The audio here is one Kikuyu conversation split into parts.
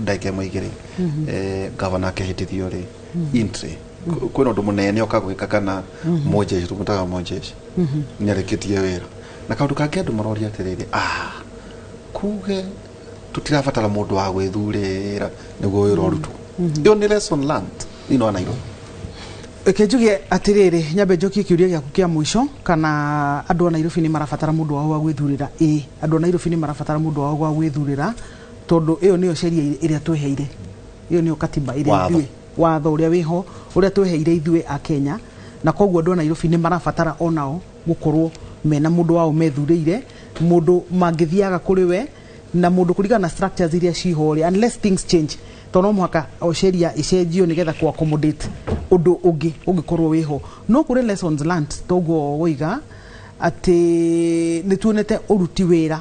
Ndagĩka ĩmwe igĩrĩ, gavana akĩhĩtithio rĩ, intri kwĩna ũndũ mũnene ũka gwĩka kana Mojeshi, tũmũtaga Mojeshi, nĩarĩkĩtie wĩra. Na kaũndũ kangĩ andũ maroria atĩrĩrĩ, kuge tũtirabatara mũndũ wa gwĩthurĩra nĩguo wĩra ũrutwo. Ĩyo nĩ lesson learned thĩinĩ wa Nairobi. Reke njuge atĩrĩrĩ, nyambe njokie kĩũria gĩaku kĩa mũico, kana andũ a Nairobi nĩ marabatara mũndũ wao wa gwĩthurĩra. Ĩĩ, andũ a Nairobi nĩ marabatara mũndũ wao wa gwĩthurĩra, tondũ ĩyo nĩyo sheria ĩrĩa tweheire, ĩyo nĩyo katiba ĩrĩa Watho. Ithuĩ watho ũrĩa wĩho, ũrĩa tweheire ithuĩ a Kenya. Na koguo andũ a Nairobi nĩ marabatara onao gũkorwo mena mũndũ wao methurĩire, mũndũ mangĩthiaga kũrĩ we, na mũndũ kũringana na structures iria ciho rĩ, unless things change, tondũ no mũhaka o sheria icenjio nĩgetha ku accommodate ũndũ ũngĩ ũngĩkorwo wĩho. No kũrĩ lessons learned, toguo woiga atĩ nĩ tuonete ũruti wĩra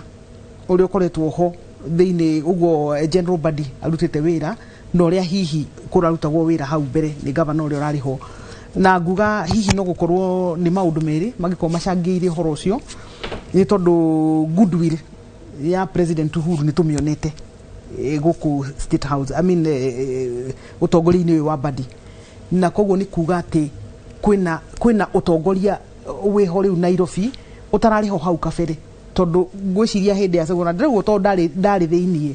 ũrĩa ũkoretwo ho thĩinĩ ũguo, General Badi arutĩte wĩra na ũrĩa hihi kũrarutagwo wĩra hau mbere nĩ gavana ũrĩa ũrarĩ ho. Na nguga hihi no gũkorwo nĩ maũndũ merĩ mangĩkorwo macangĩire ũhoro ũcio, nĩ tondũ goodwill ya President Uhuru nĩ tũmĩonete gũkũ State House, I mean, ũtongoria-inĩ ũyũ wa Badi. Na koguo nĩ kuga atĩ kwĩna ũtongoria wĩho rĩu Nairobi ũtararĩ ho hau kabere, tondũ ngwĩciria hĩndĩ ya Segona ndĩrauga, tondũ ndarĩ thĩiniĩ,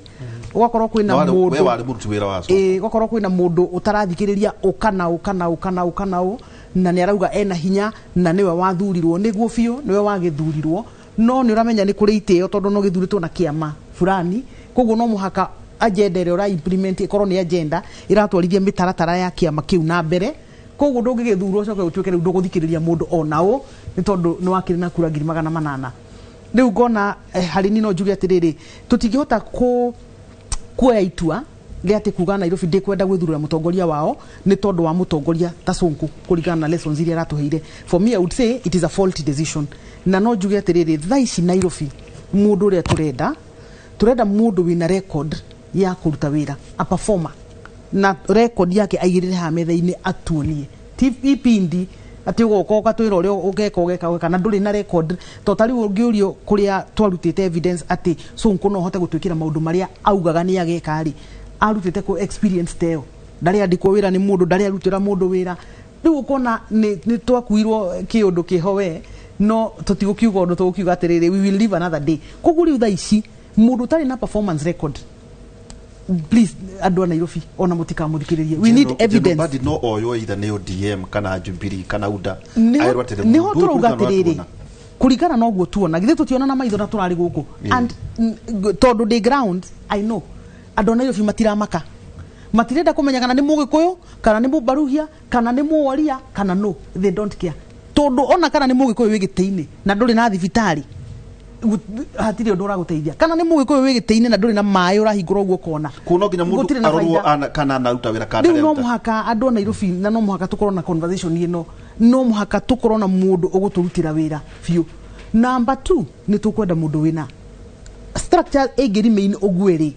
ũgakorwo kwĩna We mũndũ warĩ mũruti wĩra wa Sonko. Ĩĩ, gũkorwo kwĩna mũndũ ũtarathikĩrĩria ũka na ũka na ũka na ũka na ũ, na nĩ arauga ena hinya na nĩwe wathurirwo, nĩguo biũ nĩwe wagĩthurirwo, no nĩ ũramenya nĩ kũrĩ itĩo, tondũ no gĩthurĩtwo na kĩama fulani. Koguo no mũhaka agenda ĩrĩa ũra implement ĩkorwo nĩ agenda ĩratwarithia mĩtaratara ya kĩama kĩu na mbere. Koguo ndũngĩgĩthurwo ũcoke ũtuĩke rĩu ndũgũthikĩrĩria mũndũ ona ũ, nĩ tondũ nĩ wakĩrĩ na kura 800,000. Rĩu ngona harĩ ni no njuge atĩrĩrĩ, tũtingĩhota kũ kuoya itua rĩa atĩ kuga Nairobi ndĩkwenda gwĩthurĩra mũtongoria wao nĩ tondũ wa mũtongoria ta Sonko, kũringana na lessons iria aratũheire. For me, I would say it is a faulty decision. Na no njuge atĩrĩrĩ, thaa ici Nairobi mũndũ ũrĩa tũrenda, tũrenda mũndũ wĩna record ya kũruta wĩra, a performer, na record yake aigĩrĩre haha metha-inĩ atuonie, ti ipindi atĩ ũgoka ũgatwĩra ũrĩa ũgeka ũgeka ũgeka na ndũrĩ na record. To ta rĩu ũngĩũrio kũrĩa twarutĩte evidence atĩ Sonko no ahote gũtwĩkĩra maũndũ marĩa augaga nĩ ageka rĩ, arutĩte kũ experience ta ĩyo? Ndarĩ andĩkwo wĩra nĩ mũndũ, ndarĩ arutĩra mũndũ wĩra. Rĩu ũkona nĩ twakuirwo kĩũndũ kĩho we, no tũtigũkiuga ũndũ, tũgũkiuga atĩrĩrĩ, we will live another day. Koguo rĩu thaa ici mũndũ ũtarĩ na performance record, please, andũ a Nairobi, ona mũtikamũthikĩrĩrie. We need evidence. Badi no oywo either nĩ ODM kana Jubilee kana UDA. Niho Aerwo atĩrĩ, niho mũndũ ũyũ tũrauga kũringana na atĩrĩrĩ, tuona. Kũringana na ũguo tuona, githĩ tũtiona na maitho na tũrarĩ gũkũ? And tondũ ndĩ ground, I know andũ a Nairobi matiramaka, matirenda kũmenya kana nĩ mũgĩkũyũ, kana nĩ mũbaruhia, kana nĩ mũwaria, kana no, they don't care, tondũ ona kana nĩ mũgĩkũyũ wĩ gĩtĩ-inĩ na ndũrĩ na thibitarĩ, hatirĩ ũndũ ũragũteithia, kana nĩ mũgĩkũyũ wĩ gĩtĩ-inĩ na ndũrĩ na maĩ ũrahingũra ũguo ũkona. Kuo no nginya mũndũ Gũtirĩ na arorwo baida. kana anaruta wĩra kana Rĩu no ndarĩ aruta. Mũhaka andũ a Nairobi, na no mũhaka tũkorwo na conversation ĩno, no mũhaka tũkorwo na mũndũ ũgũtũrutĩra wĩra biũ. Number two, nĩ tũkwenda mũndũ wĩna structure ĩngĩ remain ũguo ĩrĩ,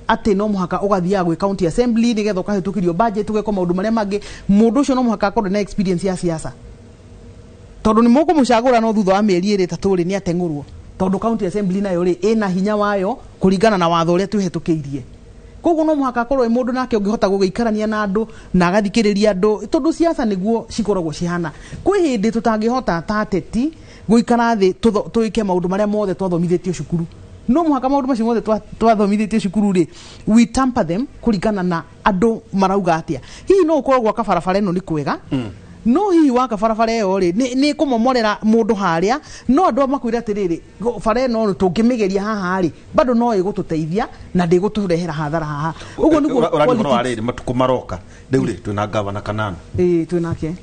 atĩ no mũhaka ũgathiaga gwĩ county assembly nĩgetha ũkahĩtũkĩrio budget, ũgeka maũndũ marĩa mangĩ. Mũndũ ũcio no mũhaka akorwo na experience ya siasa, tondũ nĩ mũkũmũcagũra, no thutha wa mĩeri ĩrĩ ĩtatũ rĩ, nĩ ateng'ũrwo, tondũ county assembly nayo rĩ, ĩna hinya wayo kũringana na watho ũrĩa twĩhetũkĩirie. Koguo no mũhaka akorwo ĩ mũndũ nake ũngĩhota gũgĩikarania na andũ na agathikĩrĩria andũ, tondũ siasa nĩguo cikoragwo cihana. Kwĩ hĩndĩ tũtangĩhota ta ateti gũikara thĩ twĩke maũndũ marĩa mothe twathomithĩtio cukuru. No mũhaka maũndũ macio mothe twathomithĩtio cukuru rĩ, we tamper them kũringana na andũ marauga atĩa. Hihi no ũkorwo gwaka barabara ĩno nĩ kwega, no hihi waka barabara ĩyo rĩ, nĩ kũmomorera mũndũ harĩa, no andũ makwĩra atĩrĩrĩ, bara ĩno tũngĩmĩgeria haha rĩ, bado no ĩgũtũteithia na ndĩgũtũrehera hathara haha. Ũguo nĩguo Ũraria ũhoro wa politics. rĩrĩ, matukũ maroka rĩu rĩ, twĩna gavana Kananu. Ĩĩ, twĩ nake.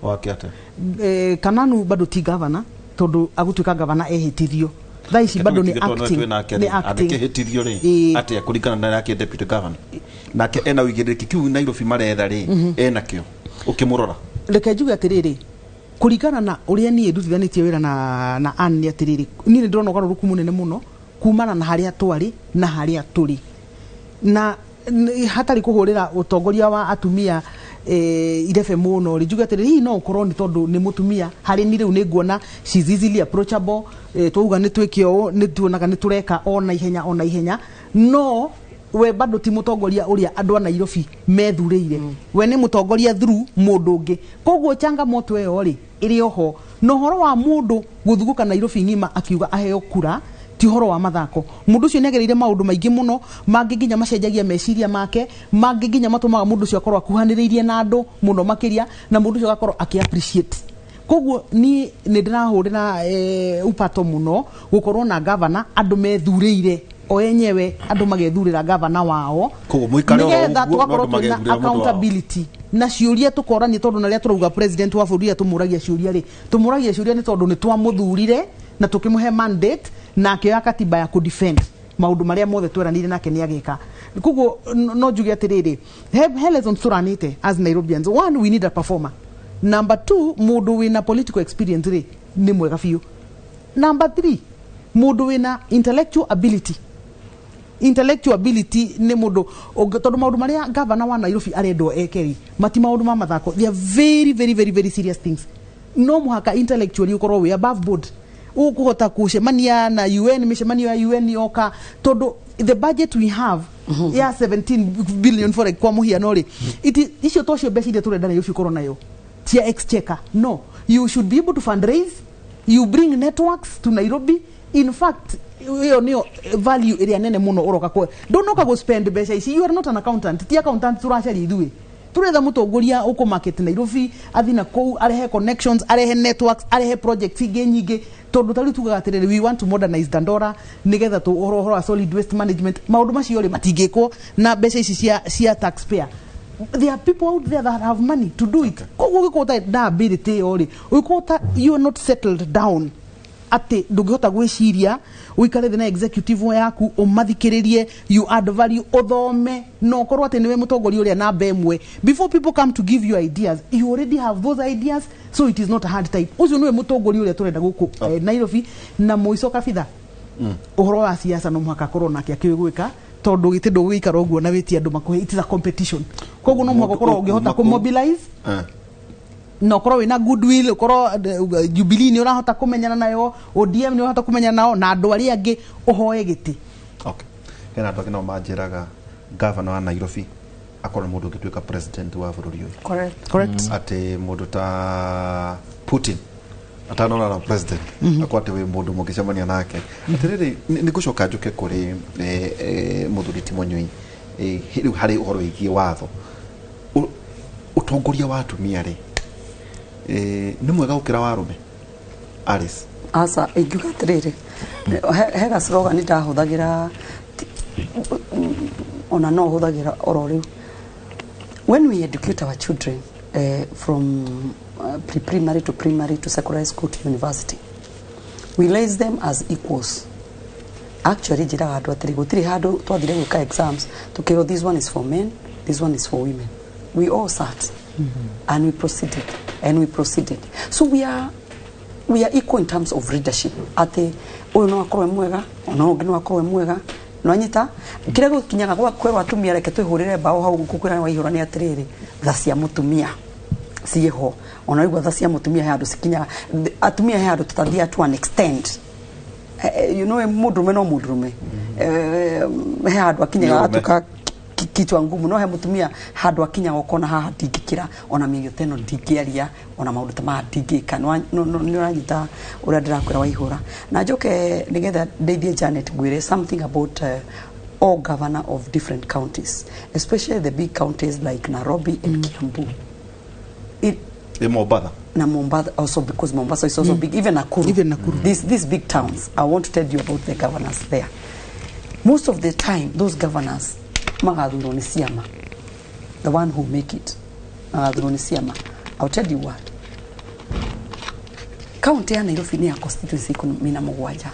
Wake atĩa? Kananu bado ti gavana, tondũ agũtuĩka gavana ehĩtithio. Thaa ici bado nĩ acting, nĩ acting. Angĩkĩhĩtithio rĩ, Ĩĩ. atĩa kũringana na yake deputy governor? Nake ena ũigĩrĩrĩki kĩu Nairobi maretha rĩ, ena kĩo ũkĩmũrora? Reke njuge atĩrĩrĩ, kũringana na ũrĩa niĩ ndutithanĩtie wĩra na Ann, nĩ atĩrĩrĩ, niĩ nĩ ndĩrona ũgarũrũku mũnene mũno kumana na harĩa twarĩ na harĩa tũrĩ, na hatarĩ kũhũrĩra ũtongoria wa atumia irebe mũno rĩ, njuge atĩrĩrĩ, hihi no ũkorwo nĩ tondũ nĩ mũtumia. Harĩ ni rĩu nĩ nguona she's easily approachable. Twauga nĩ twĩke ũũ, nĩ tuonaga nĩ tũreka o na ihenya o na ihenya, no We bado ti mũtongoria ũrĩa andũ a Nairobi methurĩire. We nĩ mũtongoria through mũndũ ũngĩ. Koguo changamoto ĩyo rĩ ĩrĩ oho, na ũhoro wa mũndũ gũthugũka Nairobi ng'ima akiuga aheo kura ti ũhoro wa mathako. Mũndũ ũcio nĩagereire maũndũ maingĩ mũno, mangĩ nginya macenjagia meciria make, mangĩ nginya matũmaga mũndũ ũcio akorwo akuhanĩrĩirie na andũ mũno makĩria, na mũndũ ũcio agakorwo akĩ appreciate. Koguo niĩ nĩ ndĩrahũrĩra upato mũno gũkorwo na gavana andũ methurĩire o enyewe, andũ magethurĩra gavana wao. Koguo mũikare oro nĩgetha ũguo, no tũgakorwo andũ twĩna magethurĩra mũndũ wao. Accountability na ciũria tũkorania, tondũ na rĩrĩa tũrauga president wa bũrũri tũmũragia ciũria rĩ, tũmũragia ciũria nĩ tondũ nĩ twamũthurire na tũkĩmũhe mandate na akĩoya katiba ya kũdefend maũndũ marĩa mothe tweranire nake nĩ agĩka. Koguo no njuge atĩrĩrĩ, he lessons tũranĩte as Nairobians. One, we need a performer. Number two, mũndũ wĩna political experience rĩ nĩ mwega biũ. Number three, mũndũ wĩna intellectual ability. Intellectual ability nĩ mũndũ tondũ maũndũ marĩa gavana wa Nairobi arendwo eke rĩ, mati maũndũ ma mathako. They are very, very, very, very serious things. No mũhaka intellectually ũkorwo wĩ above board, ũkũhota gũcemania na UN, mĩcemanio ya UN yoka, tondũ the budget we have ya 17 billion for kwa mũhiano rĩ, icio tocio mbeca iria tũrenda Nairobi ũkorwo nayo cia exchequer. No, you should be able to fundraise, you bring networks to Nairobi. In fact, ĩyo nĩyo value ĩrĩa nene mũno ũroka kwe. Ndũnoka gũ spend mbeca ici. You are not an accountant. Ti accountant tũracaria ithuĩ. Tũretha mũtongoria ũkũ market Nairobi, athi na kũu arehe connections, arehe networks, arehe projects ingĩ nyingĩ, tondũ ta rĩu tugaga atĩrĩrĩ, we want to modernize Dandora nĩgetha tũ ũhoro wa solid waste management. Maũndũ macio rĩ matingĩkwo na mbeca ici cia taxpayer. There are people out there that have money to do it. Koguo ũngĩkorwo ũtarĩ na ability ĩyo rĩ, ũngĩkorwo ta you are not settled down, atĩ ndũngĩhota gwĩciria, ũikare thĩ na executive yaku, ũmathikĩrĩrie, you add value, ũthome na ũkorwo atĩ nĩwe mũtongoria ũrĩa namba ĩmwe. Before people come to give you ideas, you already have those ideas, so it is not a hard time. Ũcio nĩwe mũtongoria ũrĩa tũrenda gũkũ Nairobi. Na mũico kabitha, ũhoro wa siasa no mũhaka akorwo nake akĩũĩ gwĩka, tondũ gĩtĩ ndũgũgĩikara ũguo na wĩtie andũ makũhe. It is a competition. Koguo no mũhaka ũkorwo ũngĩhota kũmobilize na ũkorwo wĩna goodwill, ũkorwo Jubilee nĩ ũrahota kũmenyana nayo, ODM nĩ ũrahota kũmenyana nao na andũ arĩa angĩ, ũhoe gĩtĩ. Okay. Hena andũ angĩ nao manjĩraga gavana wa Nairobi akorwo nĩ mũndũ ũngĩtuĩka president wa bũrũri ũyũ. Correct. Correct. Atĩ mũndũ ta Putin atanona na president akorwo atĩ wĩ mũndũ mũngĩcemania nake. Atĩrĩrĩ, nĩ ngũcoka njũke kũrĩ mũthuri ti Mũnyui. Rĩu harĩ ũhoro wĩgiĩ watho, ũtongoria wa atumia rĩ, nĩ mwega gũkĩra wa arũme, Alice? Aca, ingiuga atĩrĩrĩ, he ga slogan ndahũthagĩra ona no hũthagĩra oro rĩu. When we educate our children from pre-primary to primary to secondary school to university, we raise them as equals. Actually, njĩraga andũ atĩrĩ, gũtirĩ handũ twathire gwĩka exams tukĩrwo this one is for men, this one is for women. We all sat and we proceeded and we proceeded. So we are equal in terms of leadership, atĩ ũyũ no akorwo e mwega, ona ũngĩ no akorwo e mwega. Nwanyita kĩrĩa gũkinyaga gwa kwĩrwo atumia, reke twĩhũrĩre mbaũ hau ngũkwĩra waihũra nĩ atĩrĩrĩ, tha cia mũtumia ciĩho. Ona rĩu tha cia mũtumia he handũ cikinyaga. Atumia he handũ tũtathiaga to an extent. Mũndũrũme no mũndũrũme. He handũ akinyaga Nĩ ũrũme. Agatuĩka kichwa ngumu, no he mũtumia handũ akinyaga ũkona haha ndingĩkĩra, ona mĩario ta ĩno ndingĩaria, ona maũndũ ta maya ndingĩka. Nĩ ũranyita ũrĩa ndĩrakwĩra waihũra? Na njoke nĩgetha ndeithie Janet, ngwĩre something about all governor of different counties, especially the big counties like Nairobi and Kiambu. Ĩ Mombatha. Na Mombasa also, because Mombasa is also big, even Nakuru. Even Nakuru. These big towns, I want to tell you about the governors there. Most of the time, those governors, magathurwo nĩ ciama. The one who make it, magathurwo nĩ ciama. I'll tell you what. Kaunti ya Nairobi nĩ ya constituency 17.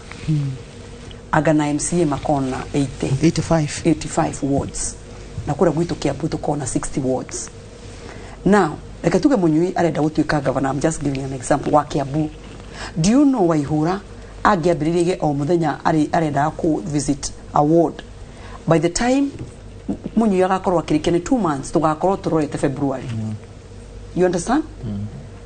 Aga na MCA makona 80. 85. 85 wards, na kũrĩa gwitũ Kiambu tũkona 60 wards. Now reke tuge Mũnyui arenda gũtuĩka governor, I'm just giving an example, wa Kiambu. Do you know Waihũra angĩambĩrĩrie o mũthenya arendaga kũ visit a ward, by the time Mũnyui agakorwo akĩrĩkia nĩ 2 months, tũgakorwo tũrorete February. You understand?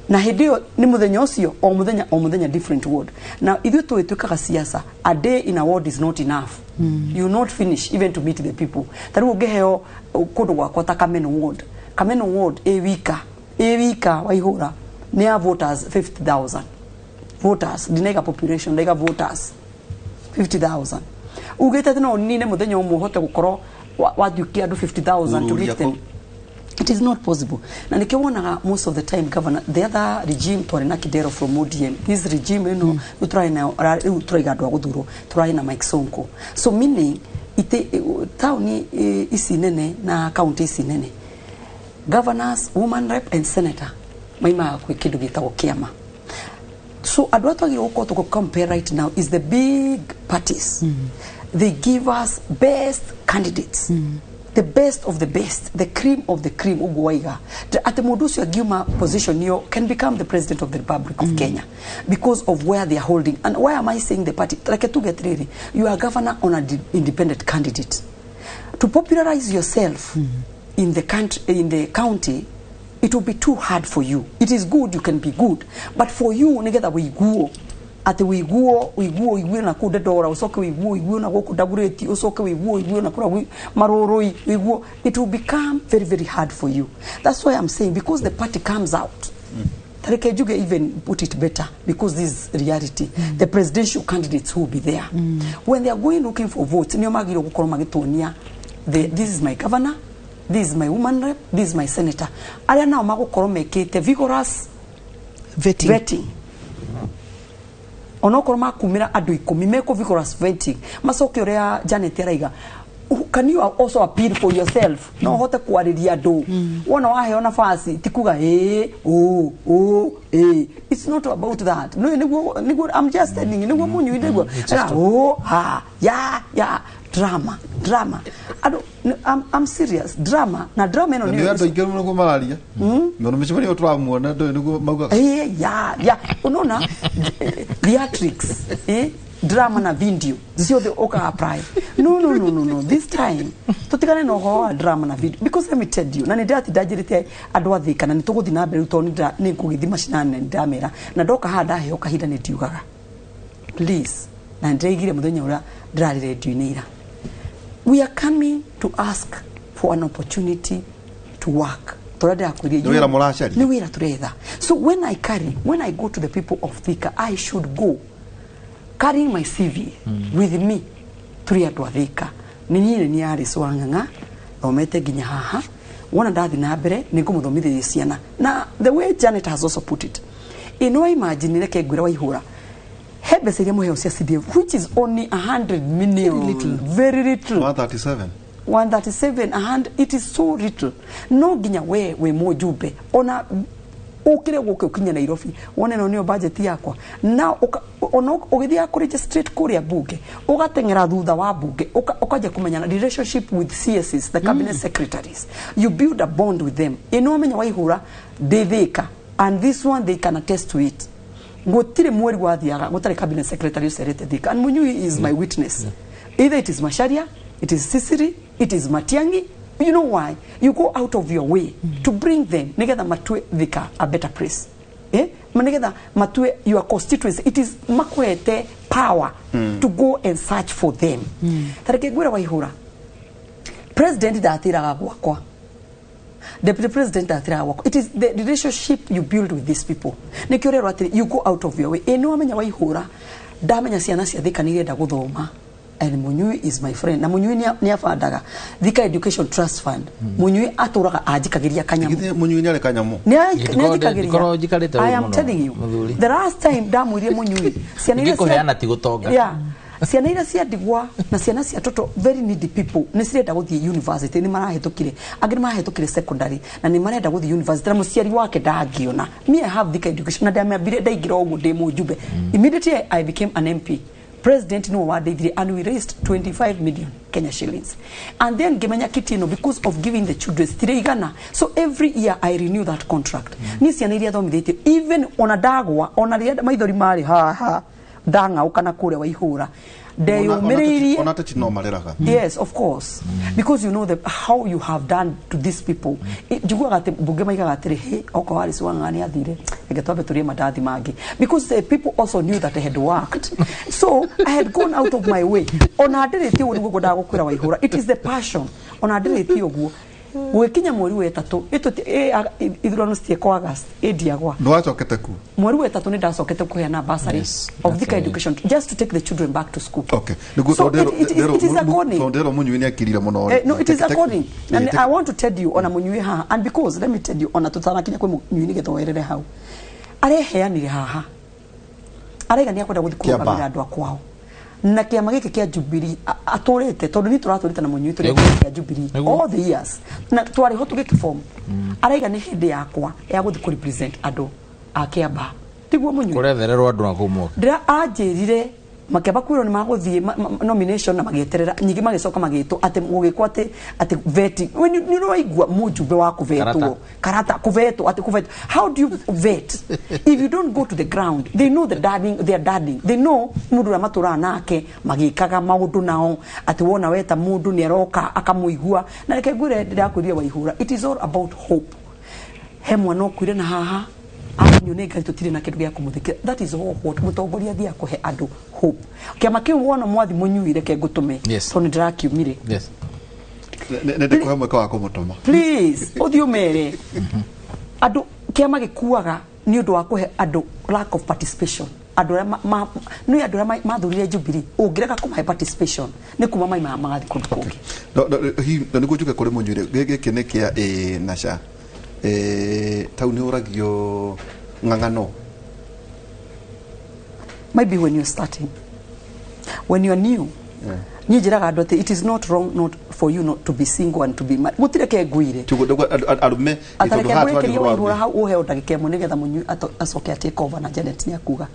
Na hĩndĩ ĩyo nĩ mũthenya ũcio, o mũthenya, o mũthenya, different ward. Na ithuĩ tũĩ twĩkaga siasa, a day in a ward is not enough. You will not finish even to meet the people. Ta rĩu ũngĩheo kũndũ gwakwa ta Kameno ward, Kameno ward ĩ wika, ĩ wika Waihũra nĩ ya voters 50,000 voters. Ndinaiga population, ndaiga voters 50,000. Ugĩte atĩ no ũnine mũthenya ũmwe ũhote gũkorwo wathiũkia andũ 50,000 to Ũrũria meet them? kũu. It is not possible. Na nikio wonaga most of the time governor, the other regime twarĩ na Kidero from ODM. This regime ĩno rĩu tũrarĩ nayo, rĩu tũraiga andũ a gũthurwo, tũrarĩ na Mike Sonko. So meaning ite taũni ici nene na kaunti ici nene, governors, woman rep and senator maimaga kwĩ kĩndũ gĩtagwo kĩama. So andũ arĩa twagĩrĩirwo gũkorwo tũkĩ compare right now is the big parties. They give us best candidates, the best of the best, the cream of the cream. Ũguo waiga atĩ mũndũ ũcio angiuma position ĩyo can become the president of the Republic of Kenya because of where they are holding. And why am I saying the party? Reke tuge atĩrĩrĩ, you are governor on an independent candidate. To popularize yourself in the country, in the county, it will be too hard for you. It is good, you can be good, but for you nigetha wĩiguo atĩ wĩiguo wĩiguo ũigue na kũu Dandora, ũcoke wĩiguo ũigue na gũkũ Dagoretti, ũcoke wĩiguo ũigue na kũrĩa Marũrũi wĩiguo, it will become very, very hard for you. That's why I'm saying, because the party comes out, tareke njuge, even put it better, because this is reality, the presidential candidates who will be there, when they are going looking for votes, nĩo magĩrĩirwo gũkorwo magĩtuonia this is my governor, this is my woman rep, this is my senator, arĩa nao magũkorwo mekĩte vigorous vetting. Vetting. Onokorwo makumĩra andũ 10 mekũ vigorous vetting, macoke ũrĩa Janet araiga, can you also appeal for yourself? No ũhote kwarĩria andũ wona waheo nafasi, ti kuga ĩ ũ ũ ĩ. It's not about that. No nĩguo, nĩguo, I'm just telling you, nĩguo mũnyui, nĩguo ũ ha ya ya drama, drama andũ. I'm serious, drama na drama ĩno Na nĩyo nĩ andũ aingĩ nĩguo mararia mũno mĩcemanio tũramuona ndũĩ nĩguo maugaga. Ya unaona theatrics, drama na video ciothe uka apply. No, no, no, no, no, this time tutigane na ũhoro wa drama na video, because let me tell you, na nĩ ndĩratinda njĩrĩte andũ a Thĩka na nĩ tũgũthiĩ na mbere rĩu tondũ nĩ ngũgĩthiĩ macinani na nĩ ndĩramera na ndoka haha ndaheo kahinda nĩ ndiugaga please, na nĩ ndĩraigire mũthenya ũrĩa ndĩrarĩ redio-inĩ ira, we are coming to ask for an opportunity to work. Tũrĩa ndĩrakwĩria, Nĩ wĩra mũracaria? Nĩ wĩra tũretha. So when I carry, when I go to the people of Thika, I should go carrying my CV with me. Tũrĩ andũ a Thika, nĩ niĩ nĩ niĩ Alice Wang'ang'a, thomete nginya haha, wona ndathi na mbere nĩ ngũmũthomithĩria ciana. Na the way Janet has also put it, ĩno imagine, reke ngwĩre Waihũra, he mbeca iria mũheo cia CDF, which is only 100 million. Very little. Very little. 137. 137, and it is so little. No nginya we wĩ mũjumbe ona ũkĩre gũkĩ ũkinye Nairobi wone ĩno nĩyo budget yakwa, na ona ũgĩthiaga kũrĩ straight kũrĩa bunge, ũgateng'era thutha wa bunge, ũkanjia kũmenyana relationship with CSs, the cabinet secretaries. You build a bond with them. Ĩno amenya Waihũra ndĩ Thĩka, and this one they can attest to it, gũtirĩ mweri wathiaga gũtarĩ cabinet secretary ũcerete Thika, and Munyui is my witness. Either it is Macharia, it is Sisiri, it is Matiang'i. You know why? You go out of your way to bring them nigetha matue Thika a better place, eh? Nigetha matue your constituency. It is makwete power to go and search for them. Tareke ngwĩre Waihũra, president ndatĩraga gwakwa, deputy president ndatĩraga gwakwa. It is the relationship you build with these people. Nĩkĩo ũrerwo atĩrĩ, you go out of your way. Ĩ nĩ wamenya Waihũra, ndamenya ciana cia Thika nĩ irenda gũthoma, and Munyui is my friend, na Munyui nĩ abandaga Thika Education Trust Fund. Munyui atũraga anjikagĩria kanyamũ. Githĩ Munyui nĩ arĩ kanyamũ? Ndikorwo njikarĩte I ũru am mũno, telling you, mũthuri. the last time ndamwĩrire Munyui, ciana iria Ingĩkũheana ti gũtonga. Yeah. Ciana iria cia ndigwa na ciana cia toto, very needy people, nĩ cirenda gũthiĩ university, nĩ marahĩtũkire, angĩ nĩ marahĩtũkire secondary na nĩ marenda gũthiĩ university na mũciari wake ndangĩona. Me, I have Thika Education na ndamĩambire ndaingĩra ũguo ndĩ mũjumbe. Immediately I became an MP, president no wandeithirie and we raised 25 million Kenya shillings, and then ngĩmenya kiti ĩno, because of giving the children, citiraigana. So every year I renew that contract. Niĩ ciana iria thomithĩtie, even ona ndagwa, ona rĩrĩa maithori marĩ haha ndang'aũka na kũrĩa Waihũra ndeyũmĩrĩirie. Ona ateti no mareraga. Yes, of course, because you know how you have done to these people. Njiguaga atĩ mbunge maigaga atĩrĩ, hĩ, okorwo Alice Wang'ang'a nĩ athire Reke twambe tũrĩe mandathi mangĩ, because the people also knew that I had worked, so I had gone out of my way. Ona ndĩrĩtie ũguo nĩguo ngwendaga gũkwĩra, Waihũra, it is the passion. Ona ndĩrĩtie ũguo gũgĩkinya mweri wa ĩtatũ, ithurano citiĩkwo August ĩndiagwa. Nĩ wacokete ku? Mweri wa ĩtatũ nĩ ndacokete kũheana bursary of Thika education, just to take the children back to school. Okay, nĩguo. So it is according. Tondũ ndĩrwo mũnyui nĩ akirire mũno. No, it is according. And I want to tell you, ona mũnyui haha, and because, let me tell you, ona tutanakinya kwĩ mũnyui nĩgetha werere hau. Areheanire haha. Araiga nĩ akwenda gũthiĩ Kĩamba. kũrũgamĩrĩra andũ a kwao. Na kĩama gĩkĩ kĩa Jubilee atũrĩte, tondũ niĩ tũratũrĩte na mũnyui tũrĩ kĩa Jubilee all the years. Na twarĩ ho tũgĩkĩform. Araiga nĩ hĩndĩ yakwa ya gũthiĩ kũ represent andũ a Kĩamba. Tiguo, mũnyui? Kũrethererwo andũ na kũu moke. Ndĩra anjĩrire makĩamba kwĩrwo nĩ magũthiĩ nomination na magĩeterera, nyingĩ magĩcoka magĩtwo atĩ gũgĩkwo atĩ vetting. We nĩ ũraigua mũjumbe wa kũvetwo. Karata. Karata kũvetwo, atĩ kũvetwo. How do you vet if you don't go to the ground? They know the darling, they are darling, they know mũndũ ũrĩa matũraga nake magĩkaga maũndũ nao, atĩ wona weta mũndũ nĩ aroka akamũigua. Na reke ngwĩre, ndĩrakwĩrire, Waihũra, it is all about hope. He mwana ũkuire na haha akinywo nĩ ngari, tũtirĩ na kĩndũ gĩa kũmũthikĩra. That is all what mũtongoria athiaga kũhe andũ hope. Kĩama kĩu wona mwathi mũnyui, reke ngũtũme, tondũ nĩ ndĩrakiumire. Nĩ ndĩkũhe mweke wa kũmũtũma. Please, ũthiĩ ũmere andũ kĩama gĩkuaga nĩ ũndũ wa kũhe andũ lack of participation. Andũ arĩa nĩ andũ arĩa mathurire Jubilee, ũngĩrega kũmahe participation nĩ kuma maimaga magathiĩ kũndũ kũngĩ. No, hihi na nĩguo njuke kũrĩ mũnyuire, gĩkĩ nĩ kĩa ĩ na ca. Tau nĩ ũragio ng'ang'ano. Maybe when you're starting, when you're new. Niĩ njĩraga andũ atĩ it is not wrong not for you not to be single and to be married. Gũtirĩ ke ngwire. Tiguo arũme. Atareke tondũ haha twaria ngũrĩkĩrie, ũhoro wa Waihũra, arũme. hau ũheo ndagĩka ĩmwe nĩgetha mũnyui acoke atake over na Janet nĩ akuga.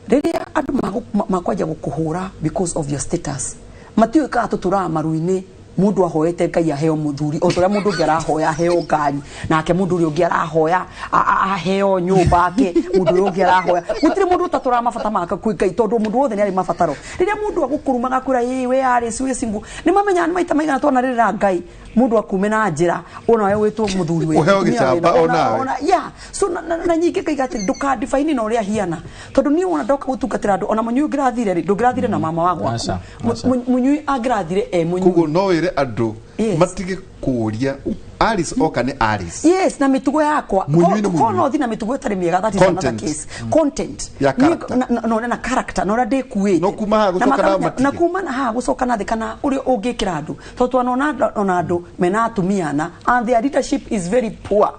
Rĩrĩa andũ makwanja gũkũhũra because of your status, matiũĩ kana tũtũraga maru-inĩ. Mũndũ ahoete Ngai aheo mũthuri o ta ũrĩa mũndũ ũngĩ arahoya aheo ngari, nake mũndũ ũrĩa ũngĩ arahoya aheo nyũmba ake, mũndũ ũrĩa ũngĩ arahoya. Gũtirĩ mũndũ ũtatũraga mabata make kwĩ Ngai, tondũ mũndũ wothe nĩ arĩ mabataro. Rĩrĩa mũndũ agũkũruma agakwĩra ĩ we arĩ wĩ single, nĩ mamenyaga nĩ maita maigana twanarĩrĩra Ngai mũndũ akume na njĩra onawe wĩtwo mũthuri wĩ Ũheo mũtumia gĩcamba wĩna- onawe. yeah. So na nyingĩ ngaiga atĩrĩ, ndũkandibaini na ũrĩa hiana, tondũ niĩ wona ndoka gũtungatĩra andũ, ona mũnyui ũngĩrathire rĩ, ndũngĩrathire na mama wa gwaku. Aca, aca. Mũnyui angĩrathire e mũnyui. Koguo no wĩre andũ matige kũria Alice oka nĩ Alice. Yes, na mĩtugo yakwa. Mũnyui nĩ Ko mũnyui. no thi na mĩtugo ĩtarĩ mĩega, that is another Content. case. Content. Ya character. Na character na ũrĩa ndĩkuĩte. No kuma haha gũcoka na matige. Na kuma na haha gũcoka na thĩ, kana ũrĩa ũngĩkĩra andũ, tondũ twanona ona andũ mena atumia na and their leadership is very poor.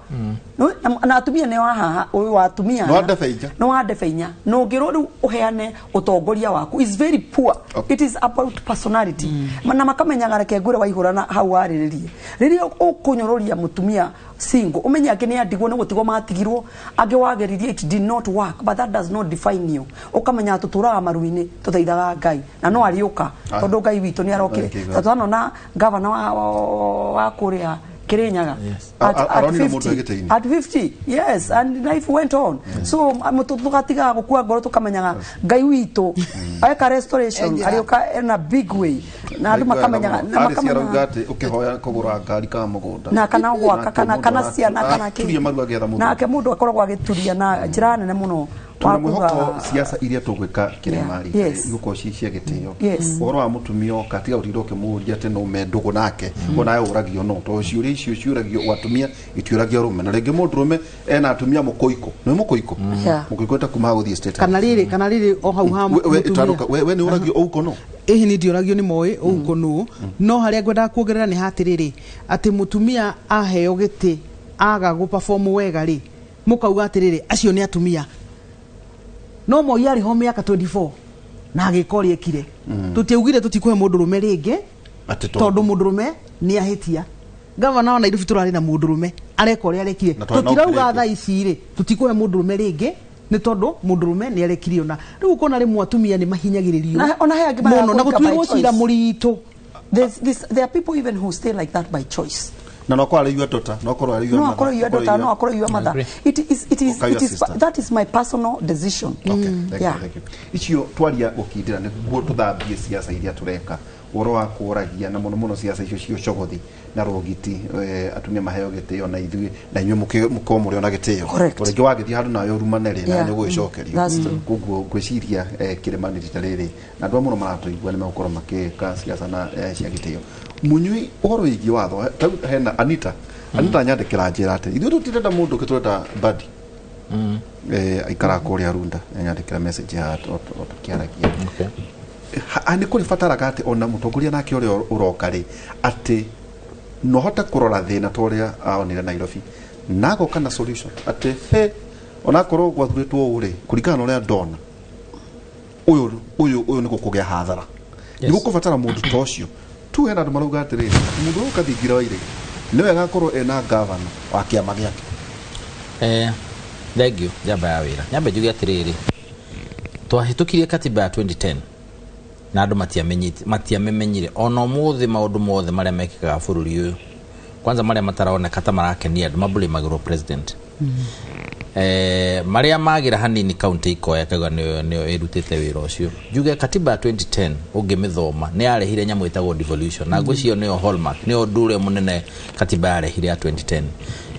No, na atumia nĩ wa haha ũyũ wa atumia. No wa ndebe inya. No wa ndebe inya, na ũngĩrwo rĩu ũheane ũtongoria waku is very poor. It is about personality. Na makamenyaga, reke ngwĩre, Waihũra, na hau warĩrĩrie, rĩrĩa ũkũnyũrũria mũtumia single, ũmenye angĩ nĩ andigwo nĩ gũtigwo matigirwo, angĩ wageririe, it did not work, but that does not define you. Ũkamenya tũtũraga maru-inĩ, tũthaithaga Ngai na no ariũka, tondũ Ngai witũ nĩ arokire. Thank you. Tondũ twanona gavana wa kũrĩa Kirinyaga Aronire at mũndũ 50, gĩtĩ-inĩ. at 50, yes, and life went on. So tũgatigaga gũkua ngoro, tũkamenyaga Ngai witũ eka restoration. Enjera. Arĩũka in a big way na andũ makamenyaga na Alice arauga makamenyaga atĩ ũkĩhoya kũgũra ngari kana mũgũnda na kana gwaka Nake kana mũndũ kana ciana kana aturie maru agĩetha mũthuri. Nake mũndũ akoragwo agĩturia na njĩra nene mũno Tuna wa mwĩhoko siasa iria tũgwĩka kĩrĩma rĩ igũkorwo ci cia gĩtĩo. Ũhoro wa mũtumia oka, tiga gũtinda ũkĩmũũria atĩ no me ndũgũ nake, onawe ũragio no tondũ ciũria icio ciũragio atumia itiũragio arũme. Na rĩngĩ mũndũrũme ena atumia mũkũikũ nĩ mũkũikũ. Mũkũikũ ta kuma gũthiĩ State House. Kana rĩrĩ o hau ha We- mũtumia. tanuka, we nĩ ũragio ũko no? Ĩhĩ, nĩ ndiũragio nĩ moĩ ũguo nũ, no harĩa ngwendaga kuongerera nĩ hatĩrĩrĩ, atĩ mũtumia aheo gĩtĩ aga gũ perform wega rĩ, mũkauga atĩrĩrĩ, acio nĩ atumia. No Moi arĩ ho mĩaka 24 na agĩka ũrĩa ekire. Tũtiaugire tũtikũhe mũndũrũme rĩngĩ Atĩ tondũ mũndũrũme nĩ ahĩtia. Gavana wa Nairobi tũrarĩ na mũndũrũme areka ũrĩa arekire. Na twarĩ na Tũtirauga Okereke. thaa ici rĩ tũtikũhe mũndũrũme rĩngĩ nĩ tondũ mũndũrũme nĩ arekire. Ona rĩu ũkona rĩmwe atumia nĩ mahinyagĩrĩrio Ona he angĩ mũno na mareka by gũtuĩrwo cira choice. mũritũ. There are people even who stay like that by choice. Na no akorwo arĩ your daughter, no akorwo arĩ your No mother, akorwo your daughter, no akorwo your mother. Agree. It is Or your it is sister. That is my personal decision. Okay, thank you, Yeah. thank you. Icio twaria gũkindĩra nĩguo tũthambie ciaca iria tũreka. Ũhoro wa kũragia na mũno mũno ciaca icio cia ũcogothi na rũgiti, atumia maheo gĩtĩo na ithuĩ na inyuĩ mũkorwo mũrĩ ona gĩtĩo. Correct. Rĩngĩ wagĩthiĩ handũ nawe ũrumane rĩ, nawe nĩ ũgũgĩcokerio. That's true. Koguo ngwĩciria kĩrĩma rita rĩrĩ na andũ a mũno maratũigua nĩ megũkorwo makĩka ciaca na cia gĩtĩo. Mũnyui ũhoro wĩgiĩ watho tarĩu hena Anita. Anita nyandĩkĩra njĩra atĩ ithuĩ tũtirenda mũndũ ũngĩ, tũrenda Badi. Aikaraga kũrĩa Runda, nyandĩkĩra message haha tũkĩaragia. Okay. Nĩ kũrĩ bataraga atĩ ona mũtongoria nake ũrĩa ũroka rĩ, atĩ no hote kũrora thĩna ta ũrĩa aonire Nairobi na agoka na solution, atĩ he onakorwo gwathurĩtwo ũũ rĩ, kũringana na ũrĩa ndona ũyũ ũyũ ũyũ nĩ gũkũgĩa hathara, nĩ gũkũbatara mũndũ ta ũcio tu. Hena andũ marauga atĩrĩrĩ, mũndũ ũyũ Kathingira wa Iregi nĩ wega akorwo ena gavana wa kĩama gĩake. Thank you. Njamba ya wĩra, nyambe njuge atĩrĩrĩ, twahĩtũkirie katiba ya 2010 na andũ matiamĩmenyire. Ona ũmũthĩ maũndũ mothe marĩa mekĩkaga bũrũri ũyũ, kwanza marĩa mataroneka ta marakenia andũ, mablamagĩrwo president. Marĩa magĩra hanini kaunti ikoya kauga nĩyo ĩrutĩte wĩra ũcio. Njuge katiba ya 2010 ũngĩmĩthoma nĩ yarehire nyamũ ĩtagwo devolution, na ngwĩciria nĩyo hallmark, nĩyo ũndũ ũrĩa mũnene katiba yarehire ya 2010,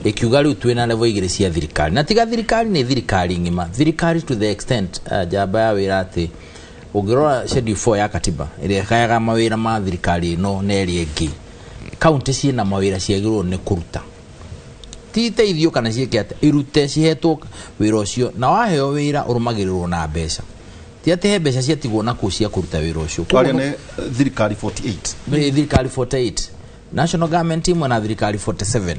ĩkiuga rĩu twĩna level igĩrĩ cia thirikari, na tiga thirikari nĩ thirikari ng'ima, thirikari to the extent, njamba ya wĩra, atĩ ũngĩrora schedule 4 ya katiba ĩrĩa ĩgayaga mawĩra ma thirikari ĩno na ĩrĩa ĩngĩ, kaunti ciĩna mawĩra ciagĩrĩirwo nĩ kũruta, ti teithio kana ciĩke atĩa, irute cihetwo wĩra ũcio, na waheo wĩra ũrũmagĩrĩrwo na mbeca, ti atĩ he mbeca ciatigwo nakuo cia kũruta wĩra ũcio. Twaria nĩ thirikari 48. Nĩ thirikari 48, national government imwe na thirikari 47,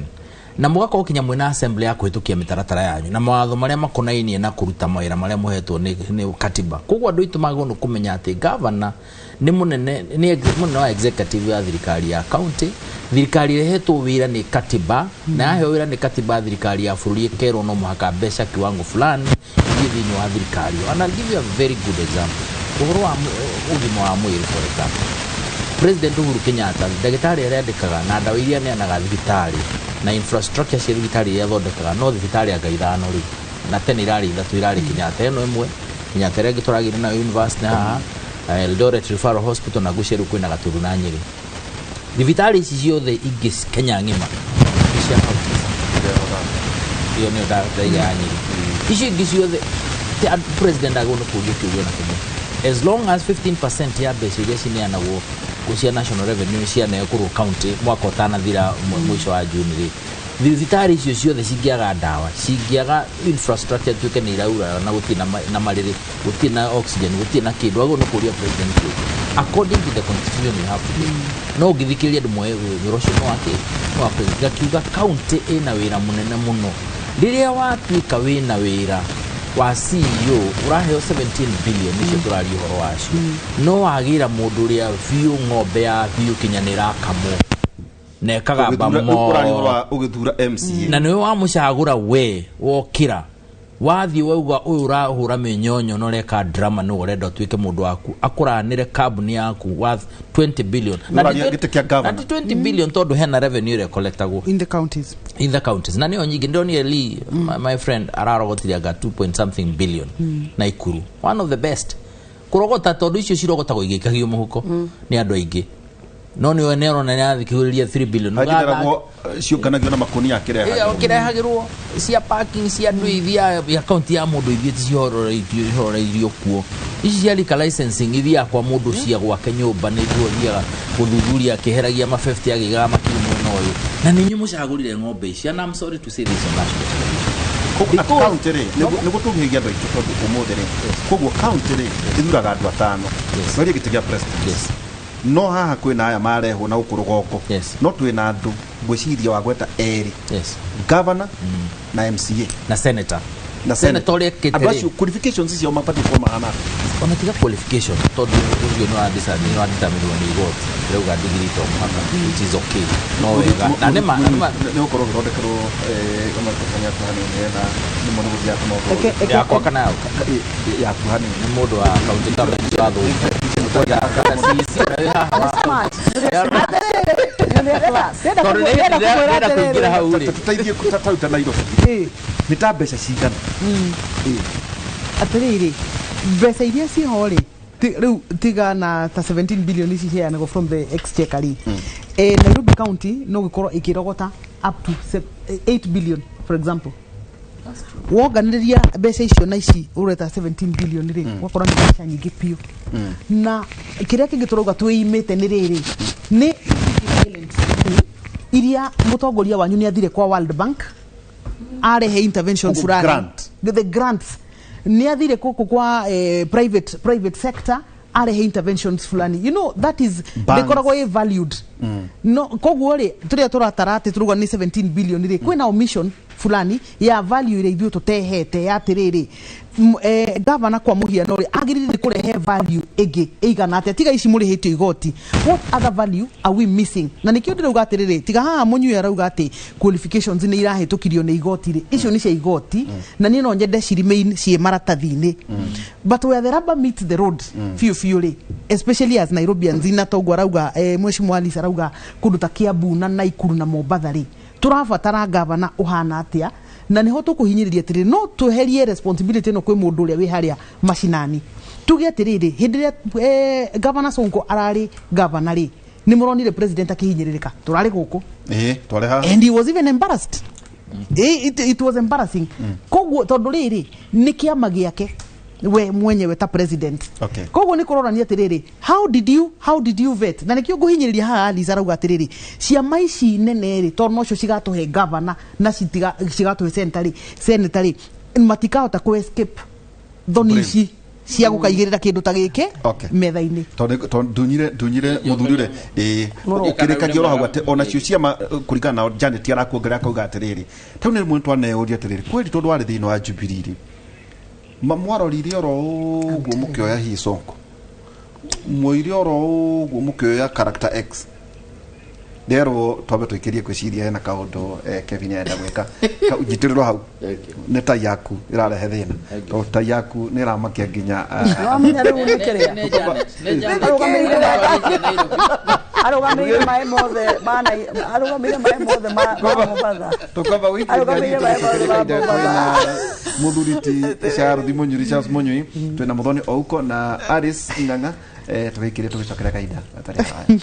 na mũgakorwo kinya mwĩna assembly ya kũhĩtũkia mĩtaratara yanyu na mawatho marĩa makonainie na kũruta mawĩra marĩa mũhetwo nĩ katiba. Koguo andũ aitũ magĩrĩirwo nĩ kũmenya atĩ governor nĩ mũnene, nĩ mũnene wa executive ya thirikari ya county, thirikari ĩrehetwo wĩra nĩ katiba, na yaheo wĩra nĩ katiba thirikari ya bũrũri ĩkerwo no mũhaka mbeca kiwango fulani ithiĩ thĩinĩ wa thirikari ĩyo. And I'll give you a very good example, ũhoro wa ũgima wa mwĩrĩ. For example, President Uhuru Kenyatta, ndagĩtarĩ arĩa andĩkaga na ndawa iria aneanaga thibitarĩ na infrastructure cia thibitarĩ iria athondekaga, no thibitarĩ anga ithano rĩu, na tene irarĩ ithatũ, irarĩ Kenyatta ĩno ĩmwe, Kenyatta ĩrĩa ĩngĩ tũragĩire nayo university haha, Eldoret Referral Hospital, na ngwĩciria rĩu kwĩna Gatũru na Nyĩrĩ. Thibitarĩ ici ciothe ingĩ Kenya ng'ima nĩ cia counties. Ĩyo nĩyo ndaiga ya Nyĩrĩ. Icio ingĩ ciothe president agĩrĩirwo nĩ kũũria kĩũria na kĩmwe: as long as 15% ya mbeca iria cineanagwo cia national revenue cianekorwo county mwaka ũtanathira mũico wa June rĩ, thibitarĩ icio ciothe cingĩaga ndawa, cingĩaga infrastructure, tuĩke nĩ iraura na gũtirĩ na marĩrĩ, gũtirĩ na oxygen, gũtirĩ na kĩndũ, agĩrĩirwo nĩ kũũria president kĩũria. According to the constitution you have to do, no ũngĩthikĩrĩria andũ moe wĩra ũcio no wake, no wa president. Ngakiuga county ĩna wĩra mũnene mũno. Rĩrĩa watuĩka wĩna wĩra wa CEO ũraheo 17 billion icio tũraria ũhoro wacio, no wagĩra mũndũ ũrĩa biũ ng'ombe ya biũ kinya nĩ ĩrakamwo na ĩkagamba. Ũraria ũhoro wa ũgĩthura MCA. Na nĩwe wamũcagũra, we wokĩra wathiĩ wauga ũyũ ũrahũra mĩnyonyo na ũreka drama nĩwe ũrenda ũtuĩke mũndũ waku akũranĩre kambuni yaku worth 20 billion. Na ti Ũraria gĩtĩ kĩa governor. Na ti 20 billion, tondũ hena revenue ĩrĩa ĩcollectagwo in the counties. In the counties, na nĩyo nyingĩ. Ndĩronire Lee, my friend, ararogotire anga 2 point something billion na Ikuru, one of the best kũrogota, tondũ icio cirogotagwo igĩikagio mũhuko nĩ andũ aingĩ, no nĩwe nĩarona nĩarathikĩrĩria 3 billion. Angĩtaragwo ciũnganagio na makunia akĩreha. Kĩrehagĩrwo cia parking cia andũ ithiaga ya kaunti ya mũndũ ithiĩte cihororeirio kuo. Ici cia liquor licensing ithiaga kwa mũndũ cia gwake nyũmba, nĩguo thiaga gũthuthuria akĩheragia mabebti agĩigaga makiri mwena ũyũ, na nĩ inyuĩ mũcagũrire ng'ombe ici. And I'm sorry to say this on national television. Koguo at county rĩ, nĩguo tũngĩhĩgia andũ aitũ, tondũ ũmũthĩ rĩ, koguo county rĩ ĩthuraga andũ atano noria gĩtĩ kĩa president. No haha kwĩna aya marehwo na gũkũ rũgongo. No twĩna andũ ngwĩciria wa gweta erĩ, governor na MCA. Na senator. Na senator ũrĩa ekĩte andũ rĩ. Acio qualifications ciao mabatiĩ gũkorwo mahana atĩa? Ona tiga qualification, tondũ ũcio nĩ wadeterminwo nĩ igoti, rĩuga degree to mũhaka, which is okay, no wega na nĩma na nĩma. Nĩ gũkorwo ũgĩthondekerwo ona yaku hanini na nĩ mũndũ gũthiĩ yaku no Yakwa kana yaku? Yaku hanini. Nĩ mũndũ wa county government wa thũmbĩ. Smart. Nĩ class. Tondũ ndĩrenda kũingĩra hau rĩ. Tũteithie ta Nairobi nĩ ta mbeca cigana? Atĩrĩrĩ, mbeca iria ciho rĩ, Rĩu tiga na ta 17 billion ici ciheanagwo from the exchequer rĩ, Nairobi County no gĩkorwo ĩkĩrogota up to 8 billion, for example. Wonganĩrĩria mbeca icio na ici ũreta 17 billion rĩ, ũgakora nĩ mbeca nyingĩ biũ. Na kĩrĩa kĩngĩ tũrauga twĩimĩte nĩ rĩrĩ, nĩ violence iria mũtongoria wanyu nĩ athire kwa World Bank arehe intervention Koguo fulani. Grant. The grants nĩ athire kũkũ kwa private sector arehe interventions fulani, you know, that is Banks. ndĩkoragwo ĩ valued. No koguo rĩ, tũrĩa tũratara atĩ tũrauga nĩ 17 billion rĩ, kwĩna omission fulani ya value ĩrĩa ithuĩ tũtehete ya atĩrĩrĩ, gavana kwa mũhiano rĩ, agĩrĩire nĩ kũrehe value ĩngĩ ĩigana atĩa tiga ici mũrĩhĩtio igoti? What other value are we missing? Na nĩkĩo ndĩrauga atĩrĩrĩ, tiga haha mũnyui arauga atĩ qualifications nĩ irahĩtũkirio nĩ igoti rĩ, icio nĩ cia igoti na niĩ no nyende ci remain ciĩ maratathi-inĩ, but where the rubber meets the road biũ biũ rĩ, especially as Nairobians, na toguo arauga Mheshimiwa Alice arauga kũndũ ta Kiambu na Naikuru na Mombatha rĩ, tũrabatara gavana ũhana atĩa? Na nĩho tũkũhinyĩrĩria atĩrĩrĩ, no tweherie responsibility ĩno kwĩ mũndũ ũrĩa wĩ harĩa macinani, tuge atĩrĩrĩ, hĩndĩ ĩrĩa gavana Sonko ararĩ gavana rĩ, nĩ mũronire president akĩhinyĩrĩrĩka, tũrarĩ gũkũ. Ĩĩ, twarĩ haha. And he was even embarrassed. It was embarrassing. Koguo tondũ rĩrĩ nĩ kĩama gĩake we mwenyewe ta president. Koguo nĩ kũrorania atĩrĩrĩ, how did you vet? Na nĩkĩo ngũhinyĩrĩria haha Alice arauga atĩrĩrĩ, ciama ici nene rĩ, tondũ nocio cigatũhe governor na cigatũhe senator rĩ, senator rĩ, matikahota kũ escape thoni ici cia gũkaigĩrĩra kĩndũ ta gĩkĩ metha-inĩ. Tondũ ndunyire mũthuri ũrĩa ĩĩ ũkĩrĩkagia oro hau atĩ onacio ciama kũringana na Janet arakuongerera akauga atĩrĩrĩ, tau nĩ rĩmwe twaneyũria atĩrĩrĩ, kweri tondũ warĩ thĩinĩ wa Jubilee rĩ, mwarorire oro ũguo mũkĩoya hi Sonko, mwoire oro ũguo mũkĩoya character X, nderwo twambe tũikĩrie ngwĩciria hena kaũndũ Kevin arenda gwĩka. Nyitĩrĩrwo hau. Thank you. Nĩ tai yaku ĩrarehe thĩna, tondũ tai yaku nĩ ĩramakia nginya Nĩwamenya rĩu nĩ kĩrĩa Nĩ Janet, nĩ Janet. Arũgamĩrĩire maĩ mothe ma arũgamĩrĩire maĩ mothe ma Mombatha. Tukwamba Arũgamĩrĩire maĩ mothe ma twina Mombatha. muthuri ti Charles Munyuri, Charles Munyui, twina Muthoni Ouko na Alice Ng'ang'a. Tugĩikĩrie tũgĩcokera kahinda gatarĩ haraya.